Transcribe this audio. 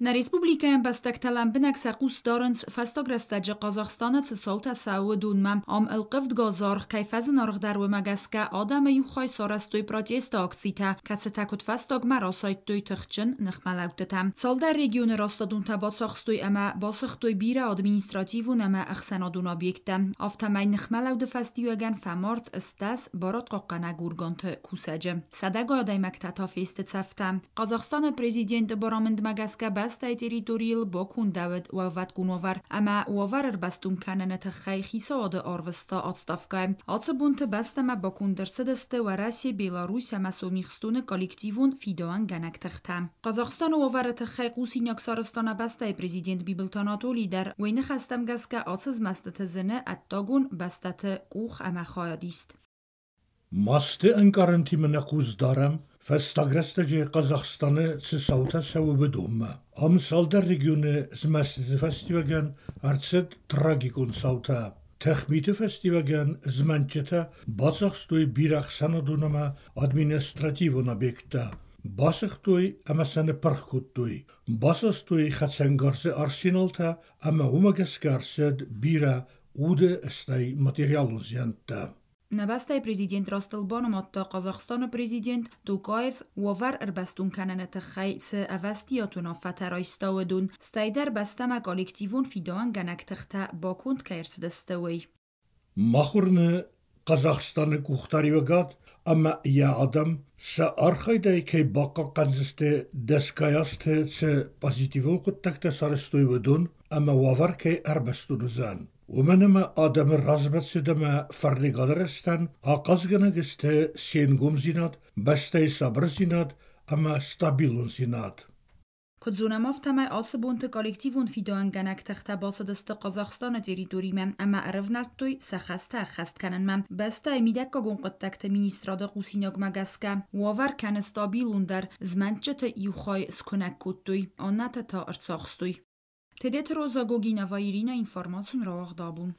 Нӕ республикӕйы ӕмбӕстӕгтӕ лӕмбынӕг сӕ хъус дарынц, фӕстаг рӕстӕджы Хъазахстаны цы цаутӕ цӕуы, уыдонмӕ. Ам ӕлхъывд газы аргъ кӕй фӕзынаргъдӕр, уымӕ гӕсгӕ адӕмы иу хай сарӕзтой протесты акцитӕ, кӕцытӕ куыдфӕстагмӕ расайдтой тыхджын ныхмӕлӕудтытӕ. Цалдӕр регионы растадонтӕ бацахстой ӕмӕ басыгътой бирӕ административон ӕмӕ ӕхсӕнадон объекттӕ. Афтӕмӕй ныхмӕлӕуды фӕстиуӕгӕн фӕмард 80 барадхъахъхъӕнӕг органты кусӕджы. Сӕдӕгай адӕймӕгтӕ та фесты цӕфтӕ. Хъазахстаны президенты барамындмӕ гӕсгӕ бӕстӕйы территорийыл бакондӕуыд уӕлвӕткон уавӕр ӕмӕ уавӕр ӕрбӕстон кӕныны тыххӕй хицауады арвыста отставкӕйы. Ацы бонты бӕстӕмӕ баконд ӕрцыдысты Уӕрӕсе, Беларусь ӕмӕ Сомихстоны коллективон фидауӕнгӕнӕг тыхтӕ. Хъазахстаны уавӕры тыххӕй хъусинаг сарӕзта нӕ бӕстӕйы президент Бибылты Анатолий дӕр. Уый ныхӕстӕм гӕсгӕ ацы змӕстыты зыны ӕддагон бӕстӕты къух ӕмӕ хайадист. Масты ӕнкъарӕнтимӕ нӕ хъус дарӕм, фӕстаг рӕстӕджы Хъазахстаны цы цаутӕ цӕуы, уыдонмӕ. Ам цалдӕр регионы змӕстыты фӕстиуӕгӕн ӕрцыд трагикон цаутӕ. Тыхмиты фӕстиуӕгӕн змӕнтджытӕ бацахстой бирӕ ӕхсӕнадон ӕмӕ административон объекттӕ, басыгътой ӕмӕ сӕ ныппырх кодтой, басастой хӕцӕнгарзы арсеналтӕ ӕмӕ уымӕ гӕсгӕ ӕрцыд бирӕ уды стӕй материалон зиӕнттӕ. Нӕ бӕстӕйы президент растыл банымадта Хъазахстаны президент Токаев уавӕр ӕрбӕстон кӕныны тыххӕй цы ӕвӕстиат уынаффӕтӕ райста, уыдон, стӕйдӕр бӕстӕмӕ коллективон фидауӕнгӕнӕг тыхтӕ баконд кӕй ӕрцыдысты, уый. Мах уырны, Хъазахстаны къухдариуӕгад ӕмӕ йӕ адӕм сӕ архайдӕй кӕй бахъахъхъӕндзысты дӕсгай азты цы позитивон хъуыддӕгтӕ сарӕзтой, уыдон ӕмӕ уавӕр кӕй ӕрбӕстон уыдзӕн. Уымӕн ӕмӕ адӕмы размӕцыд ӕмӕ фӕрныгады рӕзтӕн ахъазгӕнӕг сты се нгомдзинад, бӕстӕйы сабырдзинад ӕмӕ стабилондзинад. Куыд зонӕм, афтӕмӕй ацы бонты коллективон фидауӕнгӕнӕг тыхтӕ бацыдысты Хъазахстаны территоримӕ ӕмӕ ӕрӕвнӕлдтой сӕ хӕстӕ ӕххӕст кӕнынмӕ. Бӕстӕйы мидӕггагон хъуыддӕгты министрады хъусинагмӕ гӕсгӕ, уавӕр кӕны стабилондӕр, змӕнтджыты иу хай скуынӕг кодтой, аннӕтӕ та ӕрцахстой. Тедеты Роза Гогинова Ирина информацион рауагъд абон.